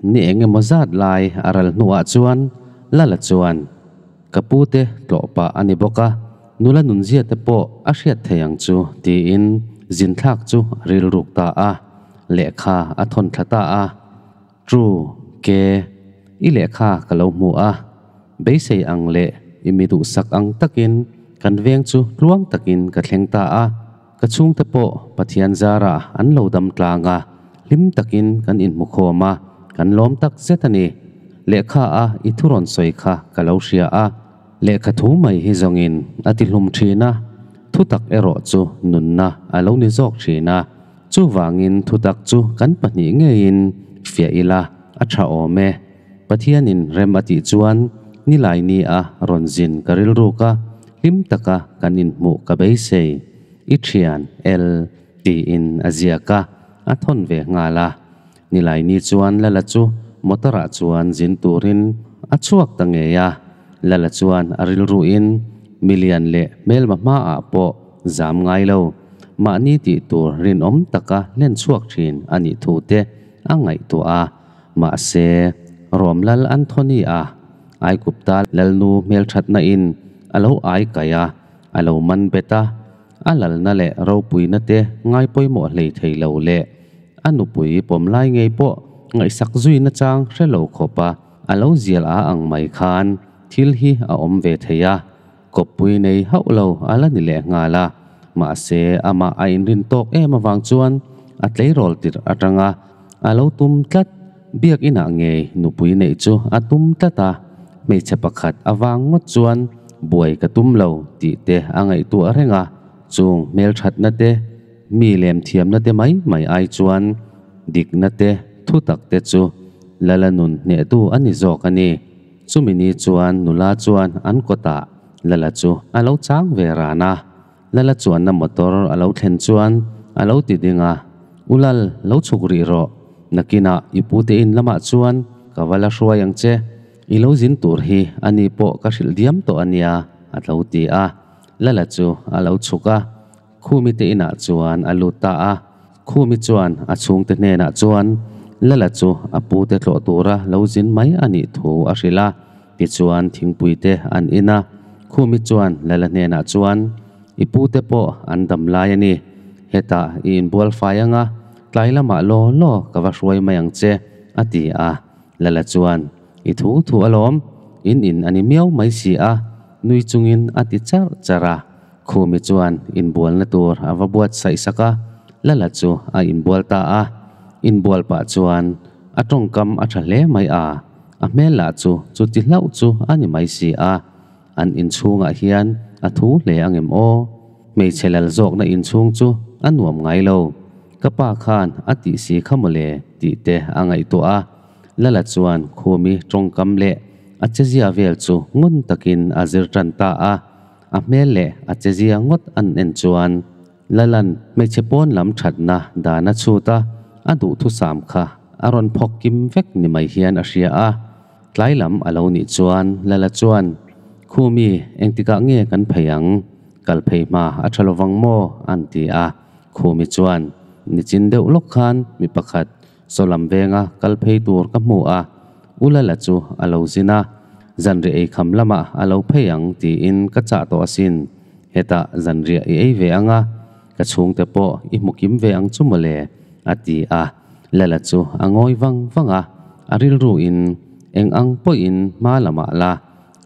Ni eng emaw zat lai a ral hnuah chuan Lala chuan, Ka pute tlawh pah a ni bawk a, nula nunzia te pawh a hriat thei ang chu tiin zinthlak chu a rilruk ta a, lehkha a thawn thla ta a. True, ke, i lehkha ka lo hmu a, beisei ang leh i mi duhsak ang takin kan veng chu tluang takin ka thleng ta a, ka chhungte pawh Pathian zarah an lo dam tlang a, hlim takin kan inhmu khawm a, kan lawm tak zet a ni. Lehkha a i thu rawn sawi kha ka lo hria a, lehkha thu mai hi zawngin a ti hlum thin a, thutak erawh chu nunna a lo ni zawk thin a. Chuvangin thutak chu kan pahnih ngeiin fiah ila a tha awm e. Pathianin rem a tih chuan nilai ni a rawn zin ka rilruk a, hlim taka kan inhmuh ka beisei. I thian el tiin a ziak a, a thawn ve nghal a. Nilai ni chuan Lala chu motor ah chuan zin turin a chhuak ta ngei a. Lala chuan a rilruin milian leh hmelma hmaah pawh zam ngai lo. Mahni tih tur rinawm taka hlen chhuak thin a nih thu te a ngaihtuah a. Mahse, Rom lal Anthony a Aigupta lalnu hmelthatna in a lo ai kai a, a lo man bet a, a lalna leh ropuina te ngai pawimawh hlei thei lo leh a nupui pawm lai ngei pawh ngaihsak zui nachang hre lo khawp a a lo zial a ang mai khan thil hi a awm ve thei a. Kawppui nei hauh lo a la ni leh nghal a, mahse amah a inrin tawk em avang chuan a tleirawl tirh atanga a lo tum tlat. Biakinah ngei nupui neih chu a tum tlat a, hmeichhe pakhat avang ngawt chuan buai ka tum lo tih te a ngaihtuah reng a, chung hmelthatna te, mi lem thiamna te mai mai ai chuan dikna te, thutak te chu Lala nun hnehtu a ni zawk a ni. Chumi ni chuan nula chuan an kawtah Lala chu a lo chang ve ran a. Lala chuanna motor a lo thlen chuan a lo ti ding a, U Lal, lo chhuk rih rawh. Nakinah i pute in lamah chuan ka va la hruai ang che. I lo zin tur hi a ni pawh ka hrilh diam tawh a nia, a lo ti a. Lala chu a lo chhuk a. Khumi te inah chuan a lut ta a. Khumi chuan a chhungte hnenah chuan Lala chu a pute tlawh tura lo zin mai a nih thu a hrilh a. Tichuan thingpui te an in a. Khumi chuan Lala hnenah chuan, I pute pawh an dam lai a ni. Hetah i inbual fai ang a, tlai lamah law law ka va hruai mai ang che, a ti a. Lala chuan, I thu thu alawm, in in a ni miau mai si a, nui chungin a ti charh charh a. Khumi chuan inbualna tur a va buatsaih sak a, Lala chu a inbual ta a. Inbual pah chuan a tawngkam a tha hle mai a, a hmel lah chu chuti hlauh chu a ni mai si a. An inchhungah hian a thu hle angem aw? Hmeichhe lal zawkna inchhung chu a nuam ngai lo. Ka pa khan a tih si kha mawle tih te a ngaihtuah a. Lala chuan Khumi tawngkam leh a chezia vel chu ngun takin a zir tan ta a. A hmel leh a chezia ngawt an en chuan Lalan hmeichhe pawn lam thatna dan a chhut a, a duhthusam kha a rawn phawk kim vek ni mai hian a hria a. Tlai lam a lo nih chuan Lala chuan, Khumi, engtikah nge kan phei ang? Kal phei hma a tha lovang maw? A'n ti a. Khumi chuan, Nichin deuh lawk khan mi pakhat Saw lam venga kal phei tur ka hmu a, U Lala chu a lo zin a, zanriah ei kham lamah a lo phei ang tiin ka chah tawh asin. Hetah zanriah i ei ve ang a, ka chhungte pawh i hmu kim ve ang chu mawle, a ti a. Lala chu a ngawi vang vang a, a rilruin eng ang pawhin hma lamah la,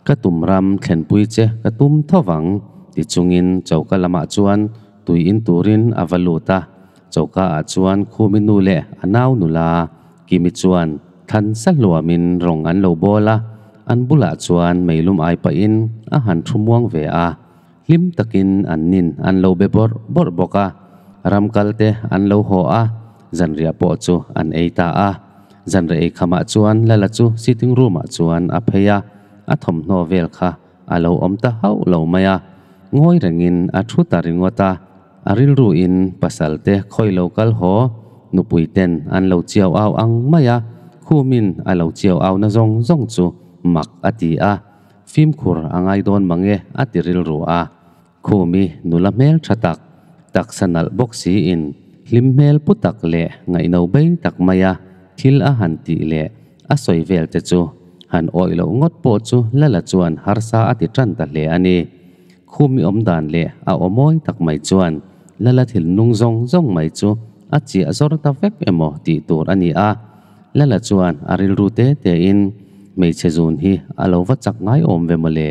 ka tum ram thlenpui che ka tum tho vang ti chungin choka lamah chuan tui in turin a va lut a. Choka ah chuan Khumi nu leh a nau nula Kimi chuan thlan sa hluamin rawng an lo bawl a, an bulah chuan meilum ai pahin a han thu muang ve a. Hlim takin an nin an lo be bawrh bawrh bawk a, ram kal te an lo haw a, zanriah pawh chu an ei ta a. Zanriah ei khamah chuan Lala chu sitting room ah chuan a phei a, a thawmhnaw vel kha a lo awm ta hauh lo mai a, ngawi rengin a thu ta ringawt a. A rilru in pasal te khawi lo kal haw, nupui ten an lo chiau au ang mai a, khumin a lo chiau au na zawng zawng chu mak a ti a, fimkhur a ngai dawn mang e a ti rilru a. Khumi nula hmel tha tak, taksa nalh bawk siin hlim hmel pu tak leh ngaihno bei tak mai a thil a han tih leh. a sawi vel te chu han awih loh ngawt pawh chu Lala chuan harsa a ti tan ta hle a ni. Khumi awm dan leh a aw mawi tak mai chuan Lala thil nung zawng zawng mai chu a chiah zawr ta vek emaw tih tur a ni a. Lala chuan a rilru te te in hmeichhe zun hi a lo va chak ngai awm ve mawle.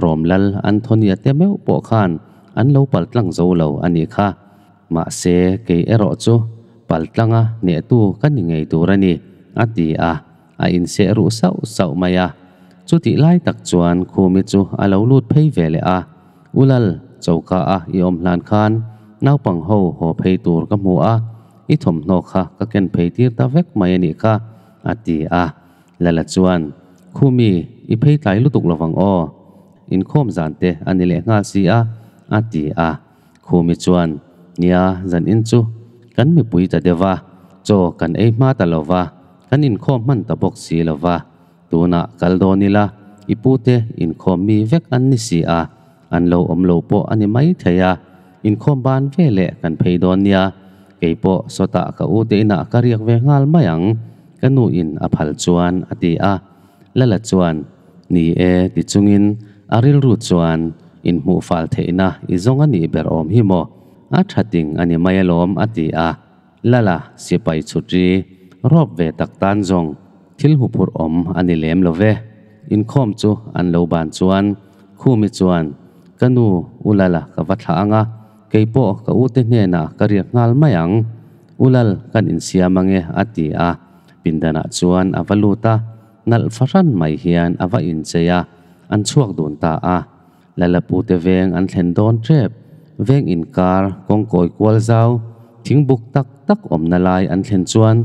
Rom Lal Anthony-a te meuh pawh khan an lo paltlang zo lo a nih kha. Mahse, kei erawh chu paltlanga hnehtu ka ni ngei tur a ni, a ti a, a inseh ruh sauh sauh mai a. Chutih lai tak chuan Khumi chu a lo lut phei ve leh a, U Lal, choka a i awm hlan khan naupang ho haw phei tur ka hmu a, i thawmhnaw kha ka ken phei tir ta vek mai a nih kha, a ti a. Lala chuan, Khumi, i phei tlai lutuk lovang aw. Inkhawm zan te a ni leh nghal si a, a ti a. Khumi chuan, Nia, zan in chu kan mipui ta deuh va, chaw kan ei hma ta lo va, kan inkhawm hman ta bawk si lo va. Tunah kal dawn ila, i pute inkhawm mi vek an ni si a, an lo awm lo pawh a ni mai thei a. Inkhawm ban ve leh kan phei dawn nia, kei pawh sawtah ka ute inah ka riak ve nghal mai ang, ka nu in a phal chuan a ti a. Lala chuan, Ni e ti chungin a rilru chuan inhmuh fal theihna i zawng a nih ber awm hi maw? A tha ting a ni mai alawm a ti a. Lala sipai chhutri rawp ve tak tan zawng thil huphurh awm a ni lem lo ve. Inkhawm chu an lo ban chuan Khumi chuan, Ka nu, U Lala ka va thlah ang a, kei pawh ka ute hnenah ka riak nghal mai ang. U Lal kan insiam ang e a ti a. Pindanah chuan a va lut a, nalh fahran mai hian a va inchei a, an chhuak dun ta a. Lalapute veng an thlen dawn tep, veng inkar kawng kawi kual zau, thingbuk tak tak awmna lai an thlen chuan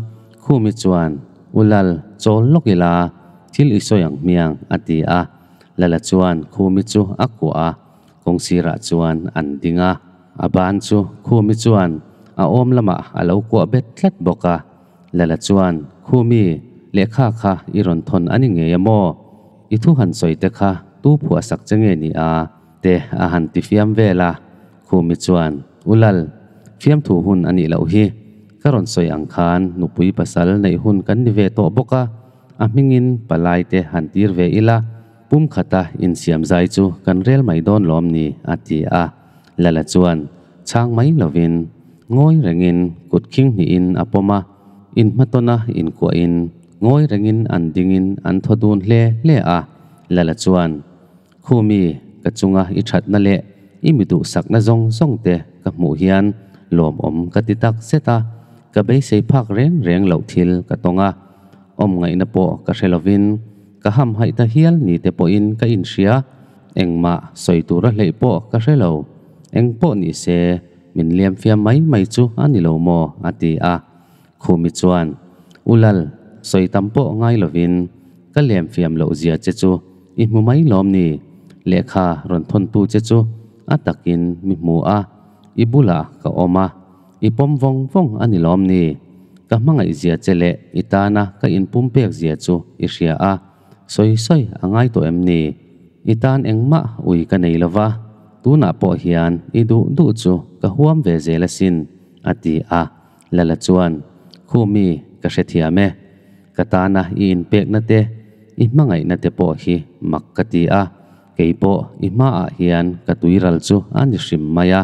Khumi chuan, U Lal, chawl lawk ila, thil i sawi ang hmiang, a ti a. Lala chuan Khumi chu a kuah a, kawng sirah chuan an ding a. A ban chu Khumi chuan a awm lamah a lo kuah bet tlat bawk a. Lala chuan, Khumi, lehkha kha i rawn thawn a ni ngei a maw? I thu han sawi te kha tu phuah sak che nge ni a? Te a han ti fiam vel a. Khumi chuan, U Lal, fiamthu hun a nih loh hi. Ka rawn sawi ang khan nupui pasal neih hun kan ni ve tawh bawk a, a hmingin palai te han tir ve ila, pum khata insiam zai chu kan rel mai dawn lawm ni? a ti a. Lala chuan chhang mai lovin ngawi rengin kut khing hnihin a pawm a, inhmatawna inkuahin ngawi rengin an dingin an thaw dun hle hle a. Lala chuan, Khumi, ka chunga i thatna leh i mi duhsakna zawng zawng te ka hmuh hian lawmawm ka ti tak zet a, ka beisei phak reng reng loh thil ka tawng a, awm ngaihna pawh ka hre lovin ka hamhaih ta hial ni te pawhin ka inhria. Engmah sawi tur a hleih pawh ka hre lo. Eng pawh ni se, min liam fiam mai mai chu a ni lo maw? a ti a. Khumi chuan, U Lal, sawi tam pawh ngai lovin ka liam fiam loh zia che chu i hmu mai lawm ni? Lehkha rawn thawntu che chu a takin mi hmu a, i bulah ka awm a, i pawm vawng vawng a ni lawm ni? Ka hmangaih zia che leh i tana ka inpumpek zia chu i hria a. Sawi sawi a ngai tawh em ni? I tan engmah ui ka nei lova, tunah pawh hian i duh duh chu ka huam ve zel asin, a ti a. Lala chuan, Khumi, ka hrethiam e. Ka tana i inpekna te, i hmangaihna te pawh hi mak ka ti a. Kei pawh i hmaah hian ka tuiral chu a ni hrim mai a.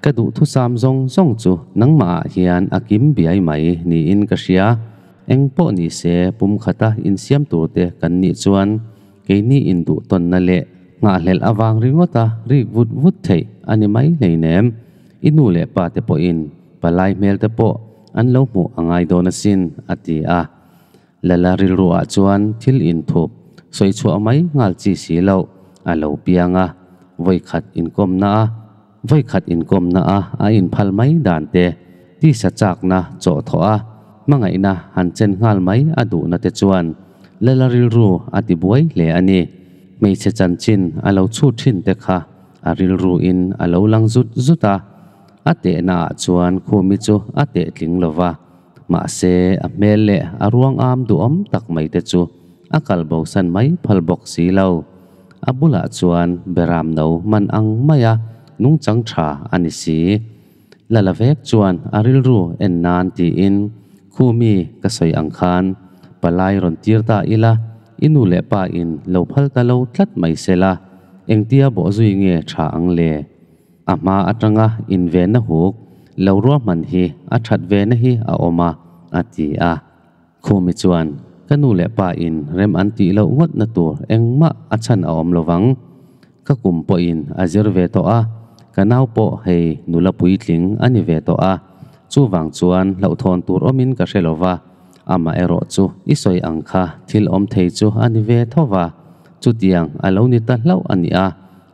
Ka duhthusam zawng zawng chu nangmahah hian a kim biai mai niin ka hria. Eng pawh ni se pumkhata insiam turte kan nih chuan keini induhtawnna leh nghahhlelh avang ringawta rik vut vut theih a ni mai hleinem. I nu leh pa te pawhin palai hmel te pawh an lo hmuh a ngai dawn asin, a ti a. Lala rilruah chuan thil inthup sawi chhuah mai nghal chi si loh a lo piang a, vawikhat inkawmna a vawikhat inkawmna a a inphal mai dan te, tisa chakna chawh thawh a hmangaihna han chen nghal mai a duhna te chuan Lala rilru a ti buai hle a ni. Hmeichhe chanchin a lo chhut thin te kha a rilruin a lo lang zut zut a, a tehnaah chuan Khumi chu a teh tling lo va. Mahse, a hmel leh a ruang am duhawm tak mai te chu a kal bosan mai phal bawk si lo. A bulah chuan beram no man ang maia nungchang tha a ni si. Lala vek chuan a rilru en nan tiin, Khumi ka sawi ang khan Palai rawn tir ta ila, i nu leh pa in lo phal ta lo tlat mai sela, engtia bawhzui nge tha ang le? A hma atanga invenna huk lo ruahman hi a that ve na hi a awm a, a ti a. Khumi chuan, Ka nu leh pa in rem an tih loh ngawt na tur engmah a chhan a awm lovang. Ka kum pawhin a zir ve tawh a, ka nau pawh hei nula puitling a ni ve tawh a, chuvang chuan hlauhthawn tur awmin ka hre lova, amaherawh chu i sawi ang kha thil awm thei chu a ni ve tho va, chutiang a lo ni ta hlauh a nia,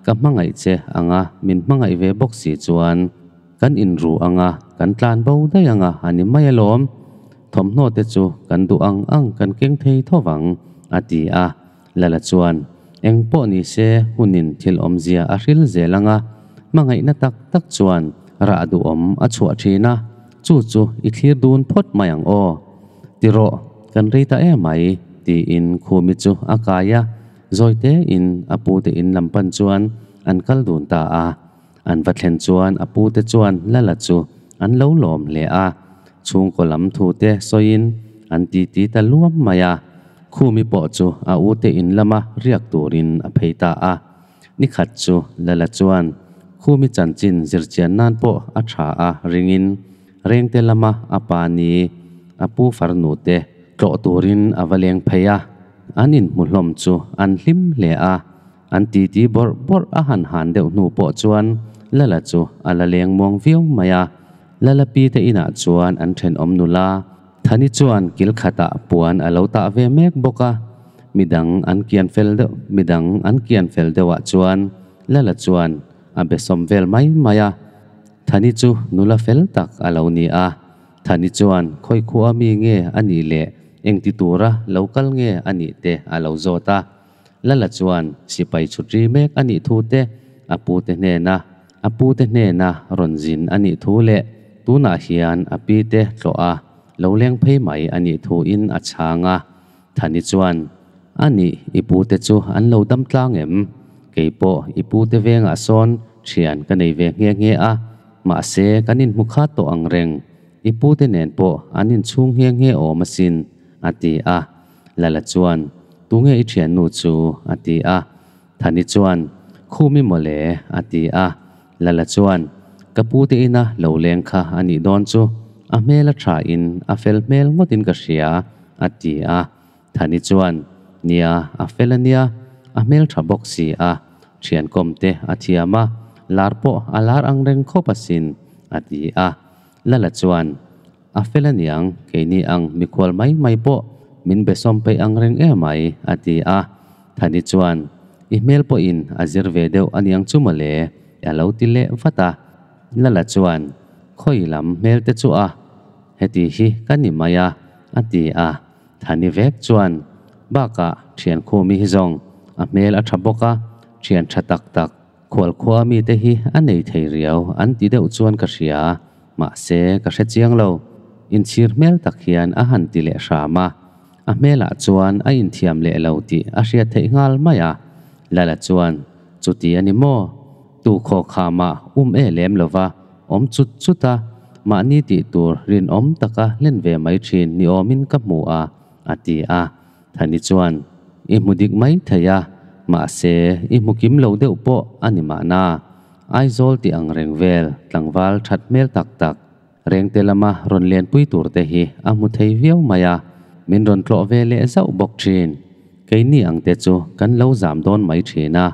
ka hmangaih che anga min hmangaih ve bawk si chuan kan inru anga kan tlan bo daih anga a ni mai alawm. Thawmhnaw te chu kan duh ang ang kan keng thei tho vang, a ti a. Lala chuan, Eng pawh ni se hunin thil awmzia a hril zel ang a, hmangaihna tak tak chuan rah duhawm a chhuah thin a, chu chu i thlir dun phawt mai ang aw. Ti rawh, kan rei ta em mai, tiin Khumi chu a kai a, zawi tein a pute in lam pan chuan an kal dun ta a. An va thlen chuan a pute chuan Lala chu an lo lawm hle a, chhungkaw lam thute sawiin an titi ta luam mai a. Khumi pawh chu a ute in lama riak turin a phei ta a. Ni khat chu Lala chuan Khumi chanchin zirchian nan pawh a tha a ringin Rengte lama a pa ni a pu farnu te tlawh turin a va leng phei a. An inhmu hlawm chu an hlim hle a. An titi bawrh bawrh a han han deuh hnu pawh chuan Lala chu a la leng muang viau mai a. Lala pi te inah chuan an thenawm nula Thani chuan kil khatah puan a lo tah ve mek bawk a. Midang an kian fel deuh midang an kian fel deuhah chuan Lala chuan a be sawm vel mai mai a. Thani chu nula fel tak a lo ni a. Thani chuan khawi khua mi nge a nih leh engti tura lo kal nge a nih te a lo zawt a. Lala chuan sipai chhutri mek a nih thu te, a pute hnena a pute hnena rawn zin a nih thu leh tunah hian a pite tlawh a lo leng phei mai a nih thuin a chhang a. Thani chuan, A nih, i pute chu an lo dam tlang em? Kei pawh i pute vengah sawn thian ka nei ve nghe nghe a, mahse kan inhmu khat tawh ang reng. I pute nen pawh an inchhung nghe nghe awm asin, a ti a. Lala chuan, Tunge i thiannu chu? a ti a. Thani chuan, Khumi mawle, a ti a. Lala chuan, Ka pute ina lo leng kha a nih dawn chu, a hmel a tha in a fel hmel ngawtin ka hria, a ti a. Thani chuan, Nia, a fel a nia, a hmel tha bawk si a, thian kawm te a thiam a, lar pawh a lar ang reng khawp asin, a ti a. Lala chuan, A fel a niang, keini ang mikhual mai mai pawh min be sawm peih ang reng em mai, a ti a. Thani chuan, I hmel pawhin a zir ve deuh a niang chu mawle, a lo ti leh vat a. Lala chuan, Khawi lam hmel te chu a, heti hi ka ni mai a, a ti a. Thani vek chuan, Bakah thian khumi hi zawng a hmel a tha bawk a, thian tha tak tak Khualkhua mite hi a nei thei riau an ti deuh chuan ka hria, mahse ka hre chiang lo. Inchhir hmel tak hian a han ti leh hram a, a hmelah chuan a inthiam leh lo tih a hriat theih nghal mai a. Lala chuan, Chuti a ni maw? Tu khaw khamah um e lem lova awm chut chut a, mahni tih tur rinawm taka hlen ve mai thin ni awmin ka hmu a, a ti a. Thani chuan, I hmu dik mai thei a, mahse i hmu kim lo deuh pawh a ni mahna. Aizawl tih ang reng vel tlangval that hmel tak tak rengte lama rawn lenpui tur te hi a hmu thei viau mai a, min rawn tlawh ve leh zauh bawk thin. Keini ang te chu kan lo zam dawn mai thin a,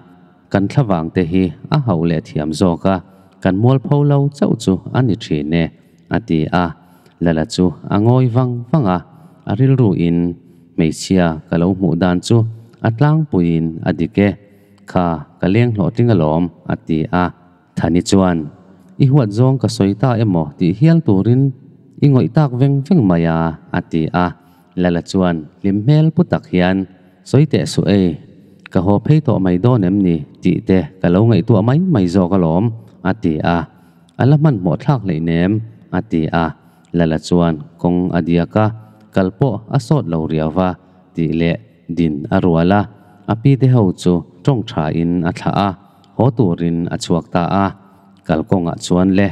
kan thlavang te hi a hauh leh thiam zawk a, kan mualpho lo chauh chu a ni thin e. A ti a, Lala chu a ngawi vang vang a, a rilruin hmeichhia ka lo hmuh dan chu a tlangpuiin a dik e, kha ka leng hlawhtling alawm, a ti a. Thani chuan, I huat zawng ka sawi ta emaw tih hial turin i ngawih tak veng veng mai a, a ti a. Lala chuan hlim hmel pu tak hian, Sawi teh suh ei, ka haw phei tawh mai dawn em ni tih te ka lo ngaihtuah mai mai zawk alawm, a ti a. A la hmanhmawh thlak hleinem, a ti a. Lala chuan kawng a diak a, kal pawh a sawt lo riau va tih leh din a rual a. A pite ho chu tawng thain a thlah a, haw turin a chhuak ta a. Kal kawngah chuan le,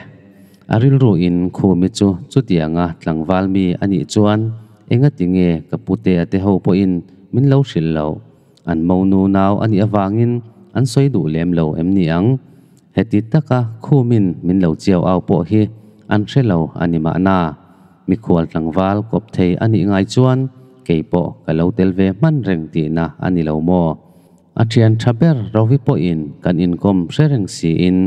a rilruin Khumi chu chutianga tlangval mi a nih chuan Engati nge ka putea te ho pawhin min lo hrilh loh? An monu nau a nih avangin an sawi duh lem lo em ni ang? Heti taka khumin min lo chiau au pawh hi an hre lo a ni mahna. Mikhual tlangval kawp thei a nih ngai chuan kei pawh ka lo tel ve hman reng tihna a ni lo maw? A thian tha ber Rovi pawhin kan inkawm hre reng siin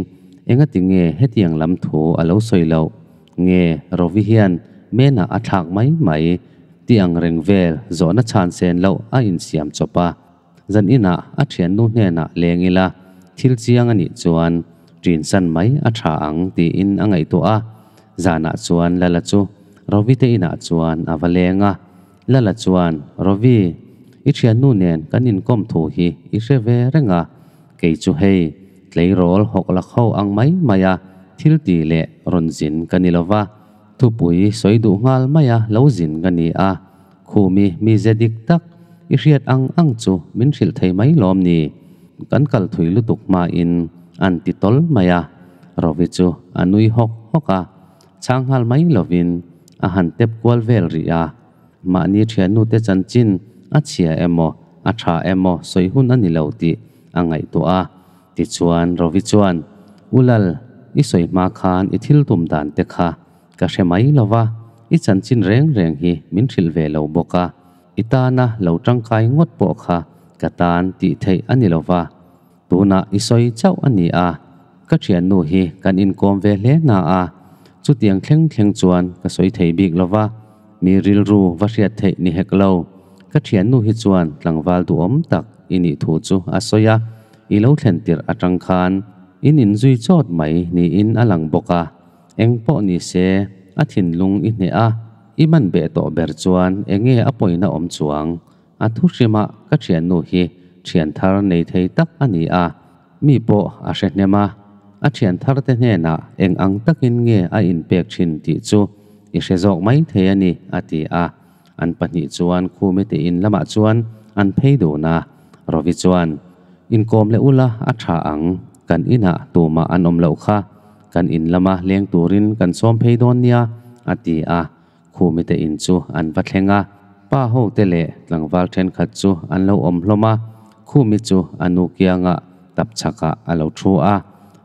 engati nge hetiang lam thu a lo sawi loh? Nge Rovi hian Menah a thlak mai mai tih ang reng vel zawhna chhan sen loh a insiam chawp a. Zan inah a thiannu hnenah leng ila thil chiang a nih chuan ṭinsan mai a ṭha ang tiin a ngaihtuah a. Zanah chuan Lala chu Rovi te inah chuan a va leng a. Lala chuan, Rovi, i thiannu nen kan inkawm thu hi i hre ve reng a, kei chu hei tleirawl hawk lak ho ang mai maia thil ti leh rawn zin ka ni lo va, thupui sawi duh nghal maia lo zin ka ni a, khumi mize dik tak i hriat ang ang chu min hrilh thei mai lawm ni? Kan kal thui lutuk hmain an ti tawl mai a, Rovi chu a nui hawk hawk a, chhang nghal mai lovin a han tep kual vel rih a. Mahni thiannute chanchin a chhia emaw a tha emaw sawi hun a ni lo tih a ngaihtuah a. Tichuan Rovi chuan, U Lal, i sawi hma khan i thil tum dan te kha ka hre mai lo va, i chanchin reng reng hi min hrilh ve lo bawk a, i tana lo tangkai ngawt pawh kha ka tan tih theih a ni lo va. Tunah i sawi chauh a ni a, ka thiannu hi kan inkawm ve hle na a, chutiang thleng thleng chuan ka sawi thei bik lo va, mi rilru va hriat theih ni hek lo. Ka thiannu hi chuan tlangval duhawm tak i nih thu chu a sawi a, i lo thlen tirh atang khan in inzui chawt mai niin a lang bawk a, eng pawh ni se a thinlung i hneh a, i man beh tawh ber chuan enge a pawina awm chuang? A thu hrimah ka thiannu hi thian thar nei thei tak a ni a, mi pawh a hre hnem a, a thian thar te hnenah eng ang takin nge a inpek thin tih chu i hre zawk mai thei a ni, a ti a. An pahnih chuan Khumi te in lamah chuan an phei dun a, Rovi chuan, Inkawm leh ula a tha ang, kan inah tumah an awm loh kha, kan in lama leng turin kan sawm phei dawn nia, a ti a. Khumi te in chu an va thleng a, pa ho te leh tlangval thenkhat chu an lo awm hlawm a, Khumi chu a nu kiangah tap chhakah a lo thu a.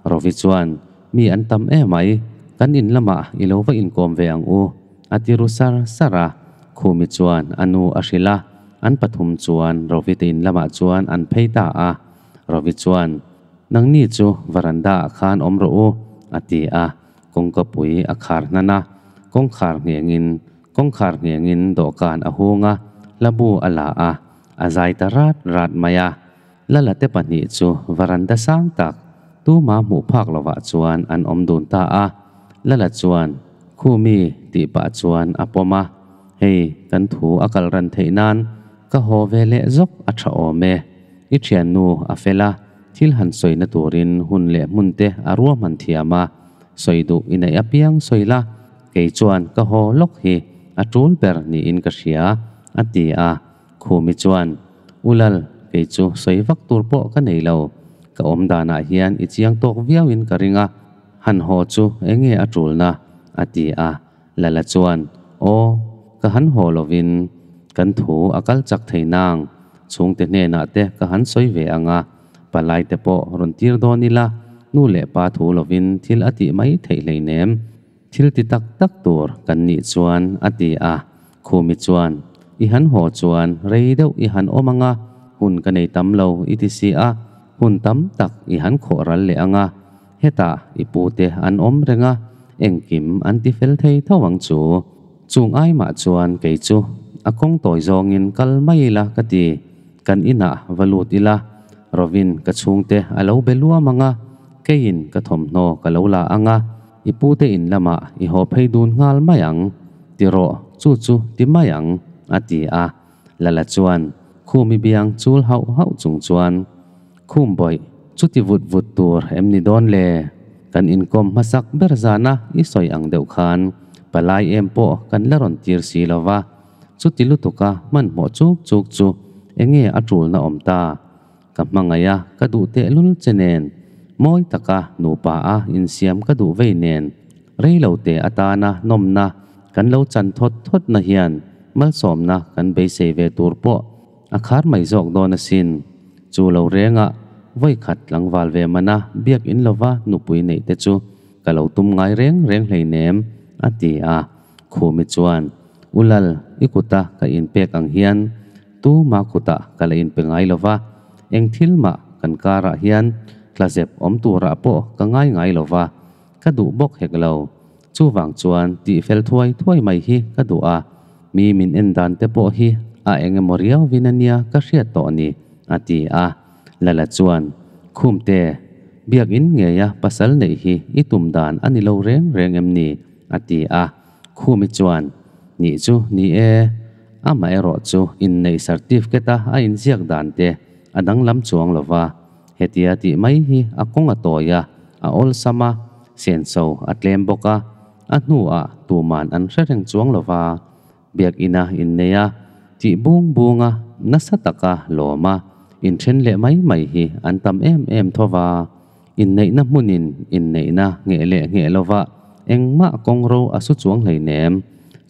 Rovi chuan, Mi an tam emai, kan in lamah i lo va inkawm ve ang u, a ti ru sar sar a. Khumi chuan a nu a hrilh a, an pathum chuan Rovi te in lamah chuan an phei ta a. Rovi chuan, Nangni chu varanda ah khan awm rawh u, a ti a. Kawngka pui a khar hnan a, kawngkhar nghengin kawngkhar nghengin dawhkan a hung a, hlabu a la a, a zai ta rat rat mai a. Lala te pahnih chu varanda sang tak tuma hmuh phak lovah chuan an awm dun ta a. Lala chuan, Khumi tih pah chuan a pawm a, Hei kan thu a kal ran theih nan ka haw ve leh zawk a tha awm e. I thiannu a fel a, thil han sawina turin hun leh hmun te a ruahman thiam a, sawi duh i neih apiang sawi la, kei chuan ka haw lawk hi a tul ber niin ka hria, a ti a. Khumi chuan, U Lal, kei chu sawi vak tur pawh ka nei lo, ka awm danah hian i chiang tawk viauin ka ring a, han haw chu enge a tulna? a ti a. Lala chuan, Aw, ka han haw lovin kan thu a kal chak thei nang, chhungte hnenah te ka han sawi ve ang a, palai te pawh rawn tir dawn ila, nu leh pa thu lovin thil a tih mai theih hleinem, thil ti tak tak tur kan nih chuan, a ti a. Khumi chuan, I han haw chuan rei deuh i han awm ang a, hun ka nei tam lo i ti si a, hun tam tak i han khawh ral leh ang a, Hetah i pute an awm reng a, engkim an ti fel thei tho ang chu. Chung ai mah chuan kei chu a kawng tawi zawngin kal mai ila ka ti. Kan inah va lut ila, Rovin ka chhungte a lo be luam ang a, keiin ka thawmhnaw ka lo la ang a, i pute in lamah i haw phei dun nghal mai ang, ti rawh, chu chu ti mai ang, a ti a. Lala chuan Khumi biang chul hauh hauh chung chuan, Khum bawih, chuti vut vut tur em ni dawn le? Kan inkawm hmasak ber zana i sawi ang deuh khan palai em pawh kan la rawn tir si lo va, chuti lutuka hmanhmawh chuk chuk chu enge a tulna awm ta? Ka hmangaih a, ka duh tehlul che nen, mawi taka nupa a insiam ka duh vei nen, rei lo te atana nawmna kan lo chan thawt thawtna hian malsawmna kan beisei ve tur pawh a khar mai zawk dawn asin. Chu lo rengah vawi khat tlangval ve mana biak in lova nupui neih te chu ka lo tum ngai reng reng hleinem, a ti a. Khumi chuan, Ulal, i kuta ka inpek ang hian tuma kutah ka la inpe ngai lova, eng thil mah kan karah hian tlazep awm turah pawh ka ngai ngai lova, ka duh bawk hek lo. Chuvang chuan tih fel thuai thuai mai hi ka duh a, mi min en dan te pawh hi a eng emaw riauvin a nia ka hriat tawh ni, a ti a. Lala chuan, Khumte, biakin ngeia pasal neih hi i tum dan a ni lo reng reng em ni? a ti a. Khumi chuan, Nih chu ni e, amaherawh chu inneih certificate-a a inziak dan te a danglam chuang lo va, hetia tih mai hi a kawng a tawi a, a awlsam a, senso a tlem bawk a, a hnuah tuman an hre reng chuang lo va, biakina innei a, tih bung bunga nasa taka lawm a, inthen leh mai mai hi an tam em em tho va. Inneihna hmunin inneihna ngheh leh ngheh lovah engmah kawngro a su chuang hleinem.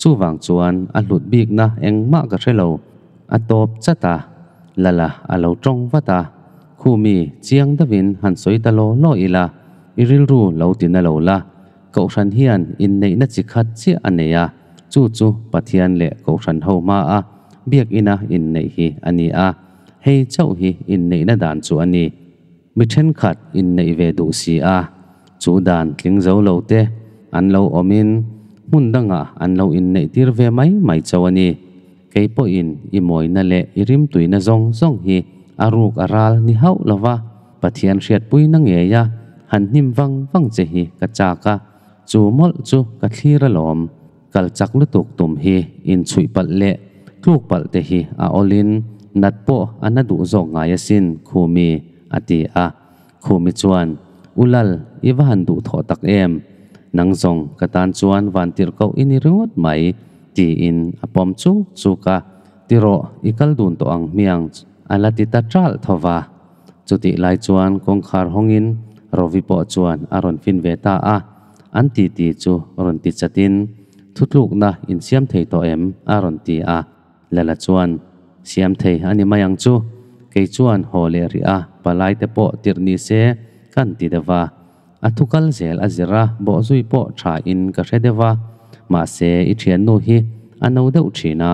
Chuvang chuan a hlut bikna engmah ka hre lo. A tawp chat a, Lala a lo tawng vat a. Khumi chiang deuhin han sawi ta law law ila, i rilru lo ti na lo la. Kohhran hian inneihna chi khat chiah a nei a, chu chu Pathian leh Kohhran ho hmaa biakina inneih hi a ni a. Hei chauh hi inneihna dan chu a ni. Mi thenkhat inneih ve duh si a, chu dan tling zo lo te an lo awmin hmun dangah an lo inneih tir ve mai mai chauh a ni. Kei pawhin i mawina leh i rimtuina zawng zawng hi a ruk a ral ni hauh lo va, Pathian hriatpuina ngeia han hnim vang vang che hi ka chak a, chu mawlh chu ka thlir alawm. Kal chak lutuk tum hi inchhuih palh leh tluk palh te hi a awlin nat pawh a na duh zawk ngai asin, Khumi, a ti a. Khumi chuan, U Lal, i va han duhthawh tak em? Nang zawng ka tan chuan vantirh koh i ni ringawt mai, tiin a pawm chuk chuk a. Ti rawh, i kal dun tawh ang hmiang, a la ti ta ṭalh tho va. Chutih lai chuan kawngkhar hawngin Rovi pawh chuan a rawn fin ve ta a. An titi chu rawn ti chatin, Thutlukna in siam thei tawh em? a rawn ti a. Lala chuan, Siam thei a ni mai ang chu. Kei chuan haw leh rih a, palai te pawh tirh ni se kan ti deuh va. A thu kal zel a zir a, bawhzui pawh tha in ka hre deuh va. Mahse, i thiannu hi a no deuh thin a,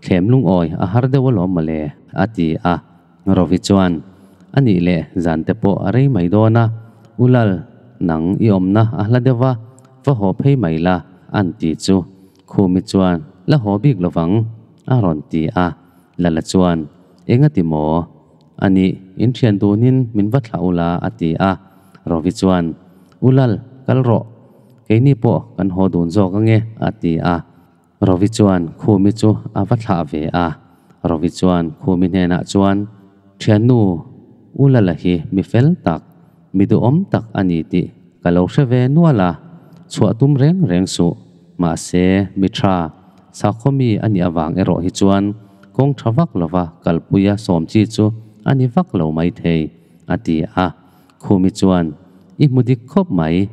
thlem lungawi a har deuh alawm mawle, a ti a. Rovi chuan, A nih leh zan te pawh a rei mai dawn a, U Lal, nang i awmna a hla deuh va, va haw phei mai la, an ti chu. Khumi chuan, La haw bik lovang, a rawn ti a. Lala chuan, Engati maw? A nih, in thian dunin min va thlah ula, a ti a. Rovi chuan, U Lal, kal rawh. Keini pawh kan haw dun zawk ange, a ti a. Rovi chuan Khumi chu a va thlah ve a. Rovi chuan Khumi hnenah chuan, Thiannu, U Lala hi mi fel tak, mi duhawm tak a ni tih ka lo hre ve nual a, chhuah tum reng reng suh. Mahse, mi tha, sakhaw mi a nih avang erawh hi chuan kawng tha vak lova kalpuia sawm chi chu a ni vak lo maithei, a ti a. Khumi chuan, I hmu dik khawp mai,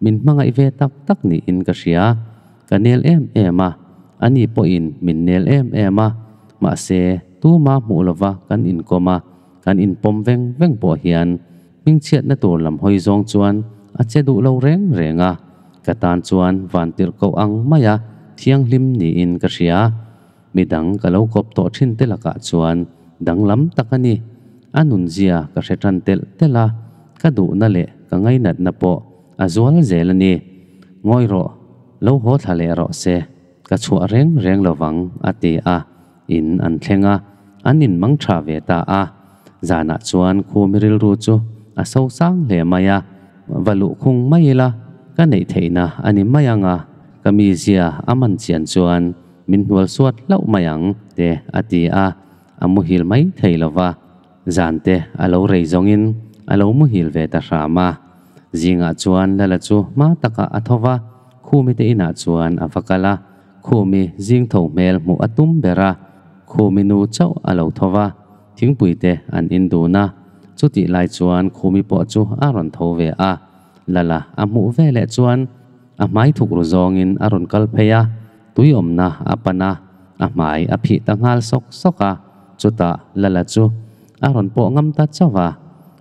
min hmangaih ve tak tak niin ka hria. Ka nel em em a, ani pawhin min nel em em a, mahse tuma hmuh lova kan inkawm a, kan inpawm veng veng pawh hian hmingchhiatna tur lam hawi zawng chuan a che duh lo reng reng a, ka tan chuan vantirh koh ang maia thianghlim niin ka hria. Midang ka lo kawp tawh thin te lakah chuan danglam tak a ni. A nunzia ka hre tan telh telh a, ka duhna leh ka ngainatna pawh a zual zel a ni. Ngawi rawh, lo haw thla leh rawh se, ka chhuah reng reng lovang, a ti a. In an thleng a, an inmang tha ve ta a. Zanah chuan khumi rilru chu a so sang hle mai a, va luh khung mai ila ka neih theihna a ni mai ang a, ka mizia a man chian chuan min hnual suat hlauh mai ang, te a ti a, a muhil mai thei lo va. Zan te a lo rei zawngin a lo muhil ve ta hram a. Zingah chuan Lala chu hma takah a tho va, Khumi te inah chuan a va kal a. Khumi zing tho hmel hmuh a tum ber a, Khumi nu chauh a lo tho va, thingpui te an in dun a. Chutih lai chuan Khumi pawh chu a rawn tho ve a. Lala a hmuh ve leh chuan a hmai thuk ru zawngin a rawn kal phei a, tui awmna a pan a. a hmai a phih ta nghal sawk sawk a. Chutah Lala chu a rawn pawh ngam ta chauh a.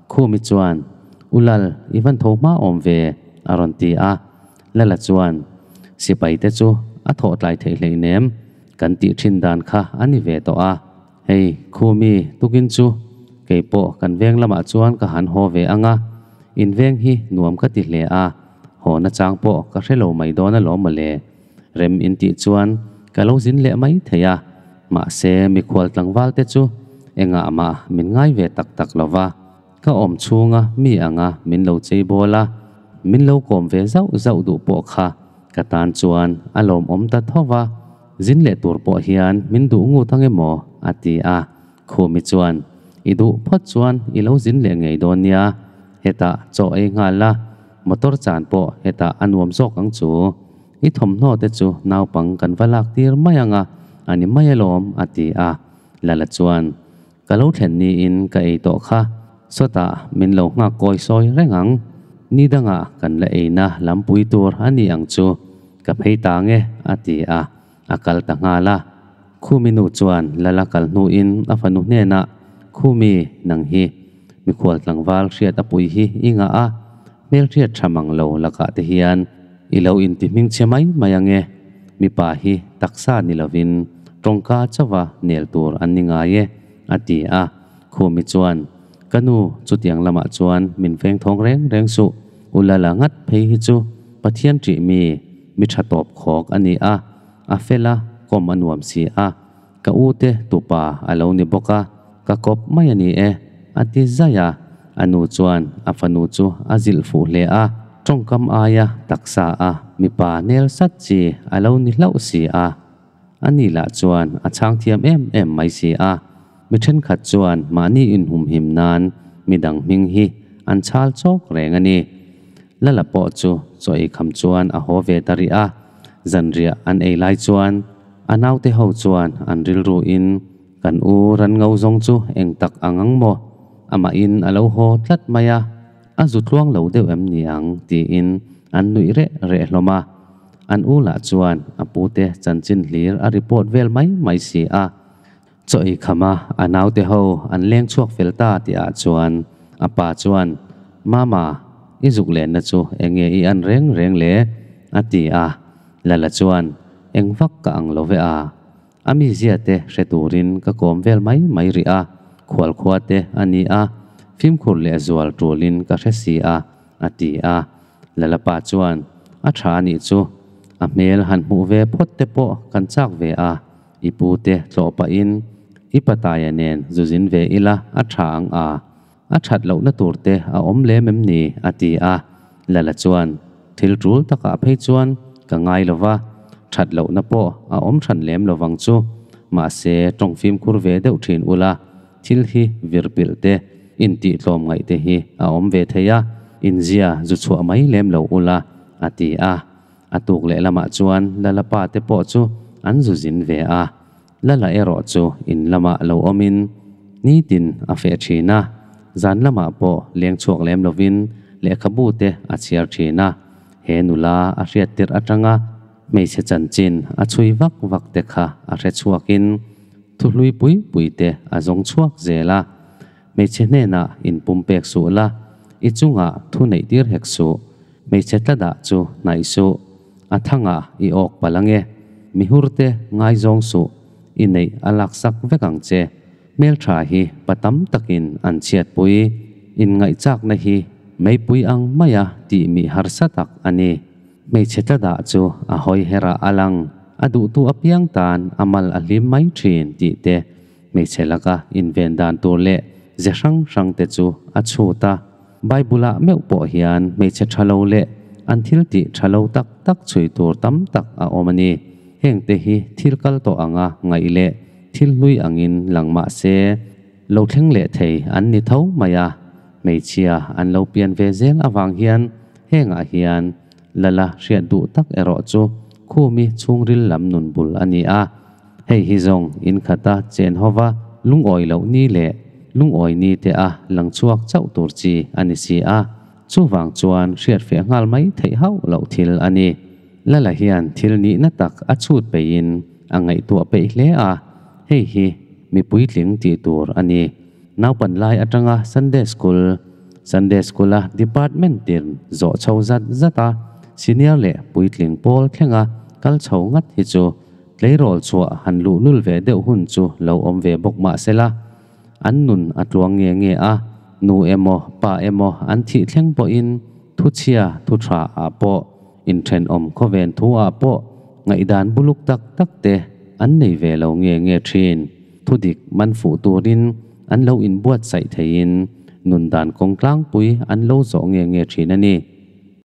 Khumi chuan, U Lal, i van tho hma awm ve, a rawn ti a. Lala chuan, Sipai te chu a thawh tlai theih hleinem, kan tih thin dan kha a ni ve tawh a. Hei, Khumi, tukin chu kei pawh kan veng lamah chuan ka han haw ve ang a, in veng hi nuam ka ti hle a, haw nachang pawh ka hre lo mai dawn alawm mawle. Rem in tih chuan ka lo zin leh mai thei a, mahse mikhual tlangval te chu engah mah min ngai ve tak tak lo va, ka awm chhunga mi anga min lo chei bawl a, min lo kawm ve zauh zauh duh pawh kha ka tan chuan a lawmawm ta tho va, zin leh tur pawh hian min duh ngut ang emaw a ti a, Khumi chuan I duh phawt chuan i lo zin leh ngei dawn nia, hetah chaw ei nghal la, motor chan pawh hetah a nuam zawk ang chu. I thawmhnaw te chu naupang kan va lak tir mai ang a, a ni mai alawm, a ti a. Lala chuan, Ka lo thlen niin ka ei tawh kha, sawtah min lo nghak kawi sawi reng ang. Ni dangah kan la eina lampui tur a ni ang chu, ka phei ta nge, a ti a, a kal ta nghal a. Khumi nu chuan Lala kal hnuin a fanu hnenah, Khumi, nang hi mikhual tlangval hriat a pui hi i ngah a, hmelhriat tha mang lo lakah te hian i lo inti hmingchhe mai mai ang e, mipa hi taksa ni lovin tawngka chauha nel tur an ni ngai e, a ti a. Khumi chuan, Ka nu, chutiang lamah chuan min veng thawng reng reng suh, u Lala ngat phei hi chu Pathian ṭih mi, mi ṭha tawp khawk a ni a, A fel a, kawm a nuam si a, ka u te tupa a lo ni bawk a, ka kawp mai a ni e, a ti zaih a. A nu chuan a fanu chu a zilh fuh hle a, tawngkam aia taksa a mipa nel sat chi a lo ni hlauh si a. A ni lah chuan a chhang thiam em em mai si a, mi thenkhat chuan mahni inhumhim nan midang hming hi an chhal chawk reng a ni. Lala pawh chu chaw ei kham chuan a haw ve ta rih a, zanriah an ei lai chuan a naute ho chuan an rilru in kan u ran ngo zawng chu eng tak ang ang maw? Amah in a lo haw tlat mai a, a zu tluang lo deuh em ni ang tiin an nuih reh reh hlawm a. An u lah chuan a pute chanchin hlir a report vel mai mai si a. Chaw ei kham a, a naute ho an leng chhuak fel ta tih ah chuan a pa chuan, Mama, i zuk lenna chu eng nge i an reng reng le? a ti a. Lala chuan, Eng vak ka ang lo ve a, a mizia te hre turin ka kawm vel mai mai rih a, khualkhua te a ni a, fimkhur leh zual tulin ka hre si a, a ti a. Lala pa chuan, A tha a nih chu, a hmel han hmuh ve phawt te pawh kan chak ve a, I pu te tlawh pahin i pataia nen zu zin ve ila a tha ang a, a that lohna tur te a awm lem em ni? a ti a. Lala chuan, Thil tul takah phei chuan ka ngai lo va, that lohna pawh a awm hran lem lo vang chu. Mahse, tawng fimkhur ve deuh thin ula, thil hi vir pilh te, intih tlawm ngaih te hi a awm ve thei a, inzia zu chhuah mai lem lo ula, a ti a. A tuk leh lamah chuan Lala pa te pawh chu an zu zin ve a. Lala erawh chu in lamah lo awmin nitin a feh thin a, zan lamah pawh leng chhuak lem lovin lehkhabu te a chhiar thin a. He nula a hriat tirh atanga hmeichhe chanchin a chhui vak vak te kha a hre chhuakin thuhlui pui pui te a zawng chhuak zel a. Hmeichhe hnenah inpumpek suh la, i chungah thu neih tir hek suh. Hmeichhe tla dah chu hnaih suh, a thangah i awk palh ange. Mihurte ngaizawng suh, i neih a laksak vek ang che. Hmeltha hi pa tam takin an chhiatpui, inngaihchakna hi meipui ang maia tih mi harsa tak a ni. Hmeichhe tla dah chu a hawi herah a lang, a duhtu apiang tan a mal a hlim mai thin tih te Hmeichhe laka inven dan tur leh ze hrang hrang te chu a chhut a. Bible-ah meuh pawh hian hmeichhe tha lo leh an thil tih tha lo tak tak chhui tur tam tak a awm a ni. Heng te hi thil kal tawh anga ngaih leh thil hlui angin lang mah se, lo thleng leh thei an ni tho mai a. Hmeichhia an lo pian ve zel avang hian hengah hian Lala hriat duh tak erawh chu khumi chhungril lam nun bul a ni a. Hei hi zawng in khata chen hova lungawi loh ni leh lungawi ni te a lang chhuak chauh tur chi a ni si a, chuvang chuan hriatfiah nghal mai theih hauh loh thil a ni. Lala hian thil nihna tak a chhut peihin a ngaihtuah peih hle a, hei hi mi puitling tih tur a ni. Naupan lai atanga Sunday School, Sunday School-a department tin zawh chho zat zat a, senior leh puitling pawl thlenga kal chho ngat hi chu tleirawl chhuah han luhlul ve deuh hun chu lo awm ve bawk mah sela, an nun a tluang nge nge a, nu emaw pa emaw an thih thleng pawhin thu chhia thu tha ah pawh inthenawm khawven thu ah pawh ngaihdan buluk tak tak te an nei ve lo nge nge thin. Thu dik man fuh turin an lo inbuatsaih theiin nun dan kawng tlangpui an lo zawh nge nge thin a ni.